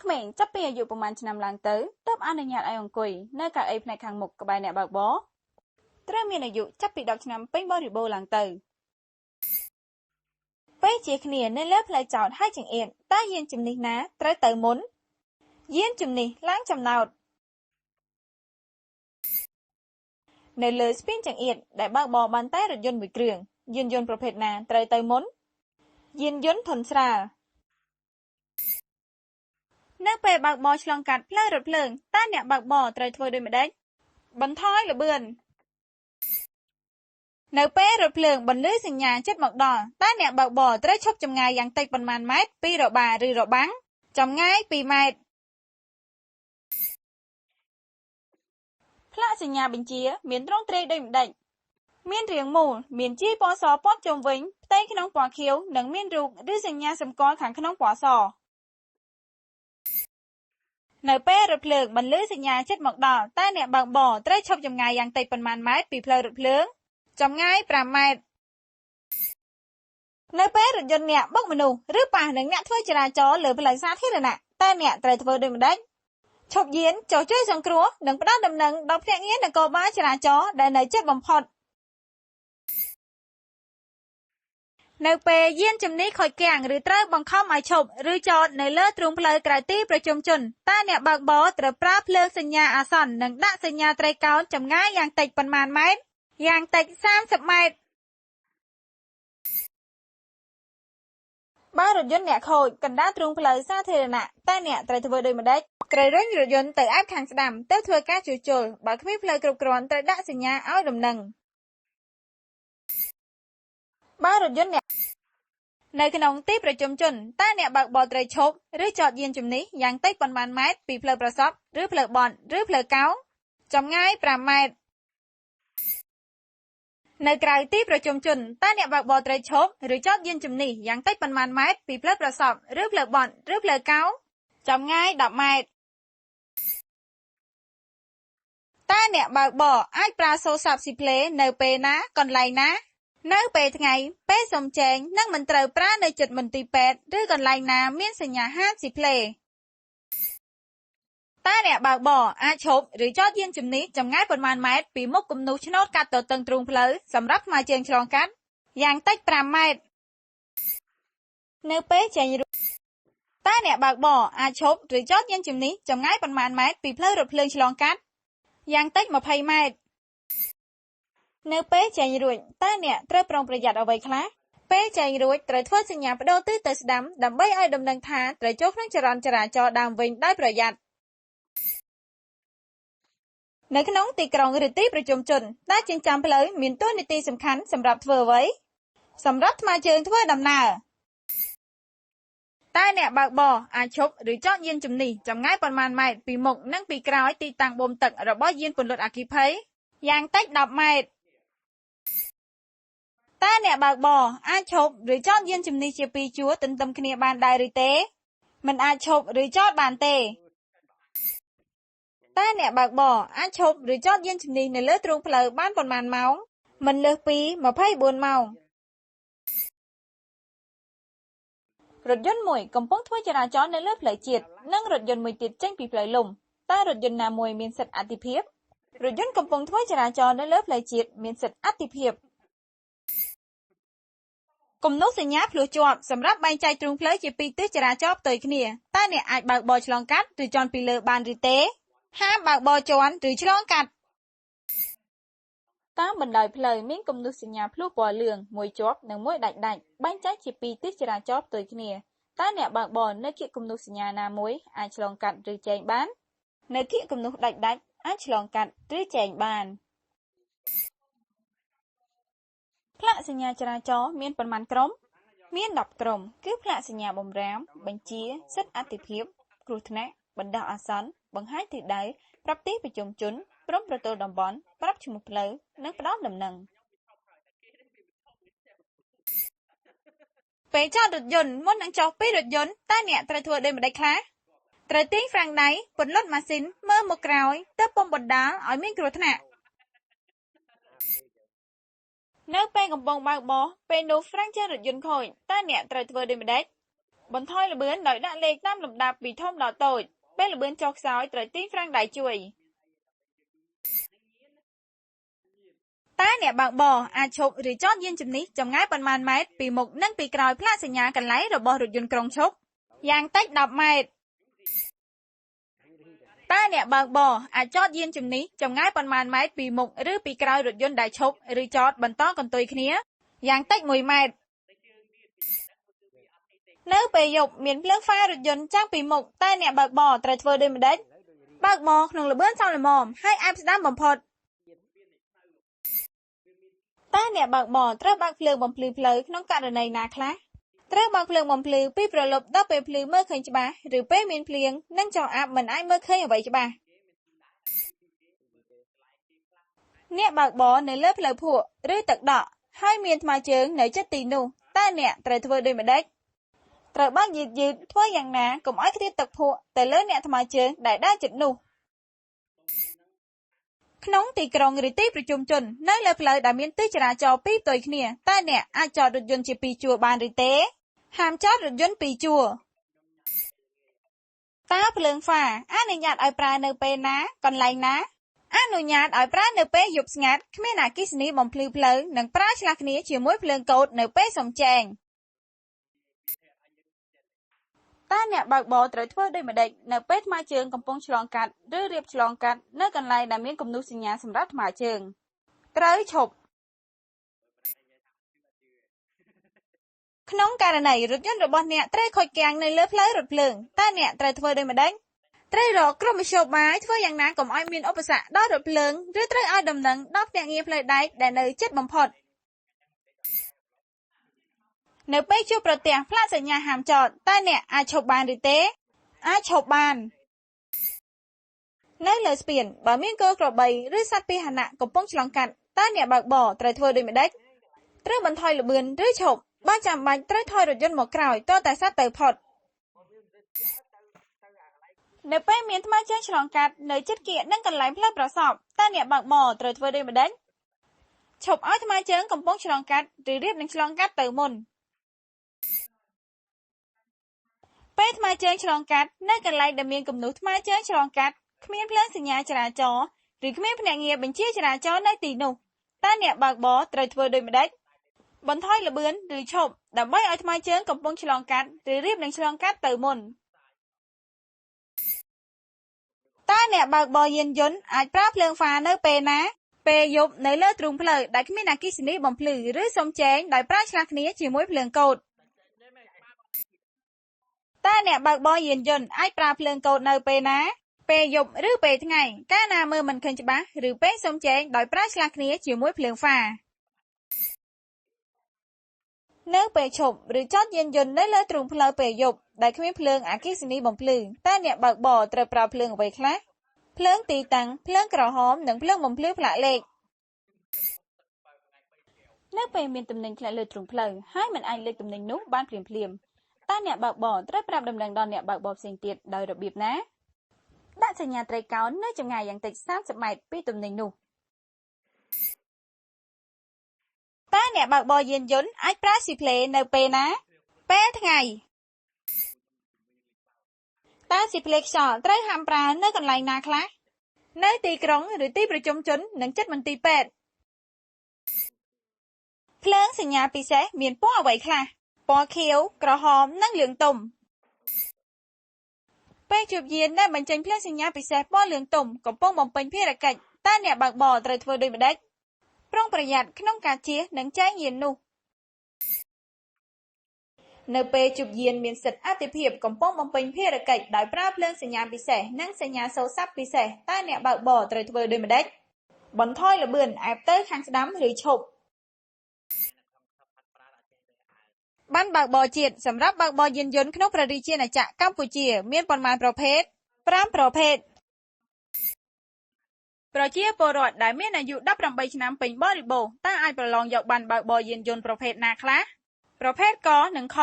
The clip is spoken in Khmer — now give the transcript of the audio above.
ក្មេងចាប់ពីអាយុប៉ុន្មានឆ្នាំឡើងទៅទើបអនុញ្ញាតឲ្យអង្គុយនៅកៅអីផ្នែកខាងមុខក្បែរអ្នកបើកបរត្រូវមានអាយុចាប់ពី10ឆ្នាំពេញបរិបូរណ៍ឡើងទៅពេលជាគ្នានៅលើផ្លូវចោតហើយចង្អៀតតើយានជំនិះណាត្រូវទៅមុនយានជំនិះឡើងចំណោតនៅលើស្ពានចង្អៀតដែលបើកបរបានតែរថយន្តមួយគ្រឿងយានយន្តប្រភេទណាត្រូវទៅមុនយានយន្តធុនស្រាលនៅពេលបើកបរឆ្លងកាត់ផ្លូវរថភ្លើងតើអ្នកបើកបរត្រូវធ្វើដូចម្តេចបន្ថយល្បឿននៅពេលរថភ្លើងបន្លឺសញ្ញាជិតមកដល់តើអ្នកបើកបរត្រូវឈប់ចម្ងាយយ៉ាងតិចប៉ុន្មានម៉ែត្រពីរបារឬរបាំងចម្ងាយ2ម៉ែត្រផ្លាកសញ្ញាបញ្ជាមានទ្រង់ទ្រាយដូចម្តេចមានរាងមូលមានជាយពណ៌សព័ទ្ធជុំវិញផ្ទៃក្នុងពណ៌ខៀវនិងមានរូបឬសញ្ញាសម្គាល់ខាងក្នុងពណ៌សនៅពេលរថភ្លើងបន្លឺសញ្ញាជិតមកដល់តើអ្នកបើកបរត្រូវឈប់ចម្ងាយយ៉ាងតិចប៉ុន្មានម៉ែត្រពីផ្លូវរថភ្លើងចម្ងាយ5ម៉ែត្រនៅពេលរថយន្តអ្នកបុកមនុស្សឬប៉ះនឹងអ្នកធ្វើចរាចរណ៍លើផ្លូវសាធារណៈតើអ្នកត្រូវធ្វើដូចម្តេចឈប់យានចុះជួយសង្គ្រោះនិងផ្ដល់ដំណឹងដល់ភ្នាក់ងារនគរបាលចរាចរណ៍ដែលនៅជិតបំផុតនៅពេលយានជំនិះខូចគាំងឬត្រូវបង្ខំឲ្យឈប់ឬចតនៅលើទ្រូងផ្លូវក្រៅទីប្រជុំជនតើអ្នកបើកបរត្រូវប្រើភ្លើងសញ្ញាអាសន្ននិងដាក់សញ្ញាត្រីកោណចម្ងាយយ៉ាងតិចប៉ុន្មានម៉ែត្រយ៉ាងតិច30ម៉ែត្របើរថយន្តអ្នកខូចកណ្ដាលទ្រូងផ្លូវសាធារណៈតើអ្នកត្រូវធ្វើដូចម្តេចត្រូវរុញរថយន្តទៅអែបខាងស្ដាំទៅធ្វើការជួសជុលបើគ្មានផ្លូវគ្រប់គ្រាន់ត្រូវដាក់សញ្ញាឲ្យដំណឹងបើរថយន្តអ្នកនៅក្នុងទីប្រជុំជនតើអ្នកបើកបរត្រូវឈប់ឬចតយានជំនិះយ៉ាងតិចប៉ុន្មានម៉ែត្រពីផ្លូវប្រសព្វឬផ្លូវបត់ឬផ្លូវកោងចម្ងាយ5ម៉ែត្រនៅក្រៅទីប្រជុំជនតើអ្នកបើកបរត្រូវឈប់ឬចតយានជំនិះយ៉ាងតិចប៉ុន្មានម៉ែត្រពីផ្លូវប្រសព្វឬផ្លូវបត់ឬផ្លូវកោងចម្ងាយ10ម៉ែត្រតើអ្នកបើកបរអាចប្រើសូរស័ព្ទស៊ីផ្លេនៅពេលណាកន្លែងណានៅពេលថ្ងៃពេលសុំចែងនិងមិនត្រូវប្រើនៅជិតមន្ទីរពេទ្យឬកន្លែងណាមានសញ្ញាហាមស៊ីផ្លេតើអ្នកបើកបរអាចឈប់ឬចតយានជំនិះចម្ងាយប៉ុន្មានម៉ែត្រពីមុខគំនូសឆ្នូតកាត់ទទឹងទ្រូងផ្លូវសម្រាប់ថ្មើរជើងឆ្លងកាត់យ៉ាងតិច5ម៉ែត្រនៅពេលចេញតើអ្នកបើកបរអាចឈប់ឬចតយានជំនិះចម្ងាយប៉ុន្មានម៉ែត្រពីផ្លូវរថភ្លើងឆ្លងកាត់យ៉ាងតិច20ម៉ែត្រនៅពេលចេញរួចតើអ្នកត្រូវប្រុងប្រយ័ត្នអ្វីខ្លះពេលចេញរួចត្រូវធ្វើសញ្ញាប្ដូរទិសទៅស្ដាំដើម្បីឲ្យដំណឹងថាត្រូវចូលក្នុងចរន្តចរាចរណ៍ដើមវិញដោយប្រយ័ត្ននៅក្នុងទីក្រុងឬទីប្រជុំជនតើចិញ្ចើមផ្លូវមានតួនាទីសំខាន់សម្រាប់ធ្វើអ្វីសម្រាប់ថ្មើរជើងធ្វើដំណើរតើអ្នកបើកបរអាចឈប់ឬចតយានជំនិះចម្ងាយប៉ុន្មានម៉ែត្រពីមុខនិងពីក្រោយទីតាំងបូមទឹករបស់យានពន្លត់អគ្គិភ័យយ៉ាងតិច10ម៉ែត្រតើអ្នកបើកបរអាចឈប់ឬចតយានជំនិះជាពីរជួរទន្ទឹមគ្នាបានដែរឬទេមិនអាចឈប់ឬចតបានទេតើអ្នកបើកបរអាចឈប់ឬចតយានជំនិះនៅលើទ្រូងផ្លូវបានប៉ុន្មានម៉ោងមិនលើសពី24ម៉ោងរថយន្តមួយកំពុងធ្វើចរាចរណ៍នៅលើផ្លូវជាតិនិងរថយន្តមួយទៀតចេញពីផ្លូវលំតើរថយន្តណាមួយមានសិទ្ធិអាទិភាពរថយន្តកំពុងធ្វើចរាចរណ៍នៅលើផ្លូវជាតិមានសិទ្ធិអាទិភាពគំនូសសញ្ញាភ្លោះជាប់សម្រាប់បែងចែកទ្រូងផ្លូវជាពីរទិសចរាចរណ៍ផ្ទុយគ្នាតើអ្នកអាចបើកបរឆ្លងកាត់ឬជាន់ពីលើបានឬទេហាមបើកបរជាន់ឬឆ្លងកាត់តាមបណ្ដោយផ្លូវមានគំនូសសញ្ញាភ្លោះពណ៌លឿងមួយជាប់និងមួយដាច់បែងចែកជាពីរទិសចរាចរណ៍ផ្ទុយគ្នាតើអ្នកបើកបរនៅគៀកគំនូសសញ្ញាណាមួយអាចឆ្លងកាត់ឬចែងបាននៅគៀកគំនូសដាច់អាចឆ្លងកាត់ឬចែងបានផ្លាកសញ្ញាចរាចរណ៍មានប៉ុន្មានក្រុមមាន10ក្រុមគឺផ្លាកសញ្ញាបំរាមបញ្ជាសិទ្ធិអាទិភាពគ្រោះថ្នាក់បណ្ដោះអាសន្នបង្ហាញទិសដៅប្រាប់ទីប្រជុំជនព្រំប្រទល់តំបន់ប្រាប់ឈ្មោះផ្លូវនិងផ្ដល់ដំណឹងពេលចតរថយន្តមុននឹងចុះពីរថយន្តតើអ្នកត្រូវធ្វើដូចម្តេចខ្លះត្រូវទាញហ្វ្រាំងដៃពន្លត់ម៉ាស៊ីនមើលមកក្រោយទើបពុំបណ្ដាលឲ្យមានគ្រោះថ្នាក់នៅពេលកំពុងបើកបរពេលនោះហ្វ្រាំងជើងរថយន្តខូចតើអ្នកត្រូវធ្វើដូចម្តេច បន្ថយល្បឿនដោយដាក់លេខតាមលំដាប់ពីធំដល់តូច ពេលល្បឿនចុះខ្សោយត្រូវទាញហ្វ្រាំងដៃជួយ តើអ្នកបើកបរអាចឈប់ឬចតយានជំនិះចម្ងាយប៉ុន្មានម៉ែត្រពីមុខនិងពីក្រោយផ្លាកសញ្ញាកន្លែងរបស់រថយន្តក្រុងឈប់យ៉ាងតិច10ម៉ែត្រតើអ្នកបើកបរអាចចតយានជំនិះចម្ងាយប៉ុន្មានម៉ែត្រពីមុខឬពីក្រោយរថយន្តដែលឈប់ឬចតបន្តកន្ទុយគ្នាយ៉ាងតិច1ម៉ែត្រនៅពេលយប់មានភ្លើងហ្វារថយន្តចាំងពីមុខតើអ្នកបើកបរត្រូវធ្វើដូចម្តេចបើកបរក្នុងល្បឿនសមល្មមហើយអែបស្ដាំបំផុតតើអ្នកបើកបរត្រូវបើកភ្លើងបំភ្លឺផ្លូវក្នុងករណីណាខ្លះត្រូវបើកភ្លើងបំភ្លឺពីព្រលប់ដល់ពេលភ្លឺមើលឃើញច្បាស់ឬពេលមានភ្លៀងនិងចុះអាប់មិនអាចមើលឃើញអ្វីច្បាស់អ្នកបើកបរនៅលើផ្លូវភក់ឬទឹកដក់ហើយមានថ្មើរជើងនៅជិតទីនោះតើអ្នកត្រូវធ្វើដូចម្តេចត្រូវបើកយឺតៗធ្វើយ៉ាងណាកុំឲ្យខ្ទាតទឹកភក់ទៅលើអ្នកថ្មើរជើងដែលដើរជិតនោះក្នុងទីក្រុងឬទីប្រជុំជននៅលើផ្លូវដែលមានទិសចរាចរណ៍ពីរផ្ទុយគ្នាតើអ្នកអាចចតរថយន្តជាពីរជួរបានឬទេហាមចតរថយន្តពីរជួរតើភ្លើងហ្វាអនុញ្ញាតឲ្យប្រើនៅពេលណាកន្លែងណាអនុញ្ញាតឲ្យប្រើនៅពេលយប់ស្ងាត់គ្មានអគ្គិសនីបំភ្លឺផ្លូវនិងប្រើឆ្លាស់គ្នាជាមួយភ្លើងកូដនៅពេលសុំចែងតើអ្នកបើកបរត្រូវធ្វើដូចម្តេចនៅពេលថ្មើរជើងកំពុងឆ្លងកាត់ឬរៀបឆ្លងកាត់នៅកន្លែងដែលមានគំនូសសញ្ញាសម្រាប់ថ្មើរជើងត្រូវឈប់ក្នុងករណីរថយន្តរបស់អ្នកត្រូវខូចគាំងនៅលើផ្លូវរថភ្លើងតើអ្នកត្រូវធ្វើដូចម្តេចត្រូវរកក្រុមមធ្យោបាយធ្វើយ៉ាងណាកុំឲ្យមានឧបសគ្គដល់រថភ្លើងឬត្រូវឲ្យដំណឹងដល់ភ្នាក់ងារផ្លូវដែកដែលនៅជិតបំផុតនៅពេលជួបប្រទះផ្លាកសញ្ញាហាមចតតើអ្នកអាចឈប់បានឬទេអាចឈប់បាននៅលើស្ពានបើមានគោក្របីឬសត្វពាហនៈកំពុងឆ្លងកាត់តើអ្នកបើកបរត្រូវធ្វើដូចម្តេចត្រូវបន្ថយល្បឿនឬឈប់បើចាំបាច់ត្រូវថយរថយន្តមកក្រោយទាល់តែសត្វទៅផុតនៅពេលមានថ្មើរជើងឆ្លងកាត់នៅជិតគៀកនឹងកន្លែងផ្លូវប្រសពតើអ្នកបើកបរត្រូវធ្វើដូចម្តេចឈប់ឲ្យថ្មើរជើងកំពុងឆ្លងកាត់ឬរៀបនឹងឆ្លងកាត់ទៅមុនពេលថ្មើរជើងឆ្លងកាត់នៅកន្លែងដែលមានគំនូសថ្មើរជើងឆ្លងកាត់គ្មានភ្លើងសញ្ញាចរាចរណ៍ឬគ្មានភ្នាក់ងារបញ្ជាចរាចរណ៍នៅទីនោះតើអ្នកបើកបរត្រូវធ្វើដូចម្តេចបន្ថយល្បឿនឬឈប់ដើម្បីឲ្យថ្មើរជើងកំពុងឆ្លងកាត់ឬរៀបនឹងឆ្លងកាត់ទៅមុនតើអ្នកបើកបរយានយន្តអាចប្រើភ្លើងហ្វានៅពេលណាពេលយប់នៅលើទ្រូងផ្លូវដែលគ្មានអគ្គិសនីបំភ្លឺឬសុំចែងដោយប្រើឆ្លាស់គ្នាជាមួយភ្លើងកូដតើអ្នកបើកបរយានយន្តអាចប្រើភ្លើងកូដនៅពេលណាពេលយប់ឬពេលថ្ងៃកាលណាមើលមិនឃើញច្បាស់ឬពេលសុំចែងដោយប្រើឆ្លាស់គ្នាជាមួយភ្លើងហ្វានៅពេលឈប់ឬចតយានយន្តនៅលើទ្រូងផ្លូវពេលយប់ដែលគ្មានភ្លើងអគ្គិសនីបំភ្លឺតើអ្នកបើកបរត្រូវប្រើភ្លើងអ្វីខ្លះភ្លើងទីតាំងភ្លើងក្រហមនិងភ្លើងបំភ្លឺផ្លាកលេខនៅពេលមានទំនិញធ្លាក់លើទ្រូងផ្លូវហើយមិនអាចលើកទំនិញនោះបានភ្លាមៗតើអ្នកបើកបរត្រូវប្រាប់ដំណឹងដល់អ្នកបើកបរផ្សេងទៀតដោយរបៀបណាដាក់សញ្ញាត្រីកោណនៅចម្ងាយយ៉ាងតិច30ម៉ែត្រពីទំនិញនោះតើអ្នកបើកបរយានយន្តអាចប្រើស៊ីផ្លេនៅពេលណាពេលថ្ងៃតើស៊ីផ្លេខ្យល់ត្រូវហាមប្រើនៅកន្លែងណាខ្លះនៅទីក្រុងឬទីប្រជុំជននិងជិតមន្ទីរពេទ្យភ្លើងសញ្ញាពិសេសមានពណ៌អ្វីខ្លះពណ៌ខៀវក្រហមនិងលឿងទុំពេលជួបយានដែលបញ្ចេញភ្លើងសញ្ញាពិសេសពណ៌លឿងទុំកំពុងបំពេញភារកិច្ចតើអ្នកបើកបរត្រូវធ្វើដូចម្តេចប្រុងប្រយ័ត្នក្នុងការជិះនិងចែងយាននោះនៅពេលជួបយានមានសិទ្ធិអាទិភាពកំពុងបំពេញភារកិច្ចដោយប្រើភ្លើងសញ្ញាពិសេសនិងសញ្ញាសូរស័ព្ទពិសេសតើអ្នកបើកបរត្រូវធ្វើដូចម្តេចបន្ថយល្បឿនអែបទៅខាងស្ដាំឬឈប់ប័ណ្ណបើកបរជាតិសម្រាប់បើកបរយានយន្តក្នុងព្រះរាជាណាចក្រកម្ពុជាមានប៉ុន្មានប្រភេទ5ប្រភេទប្រជាពលរដ្ឋដែលមានអាយុ18ឆ្នាំពេញបរិបូរណ៍តើអាចប្រឡងយកប័ណ្ណបើកបរយានយន្តប្រភេទណាខ្លះប្រភេទកនិងខ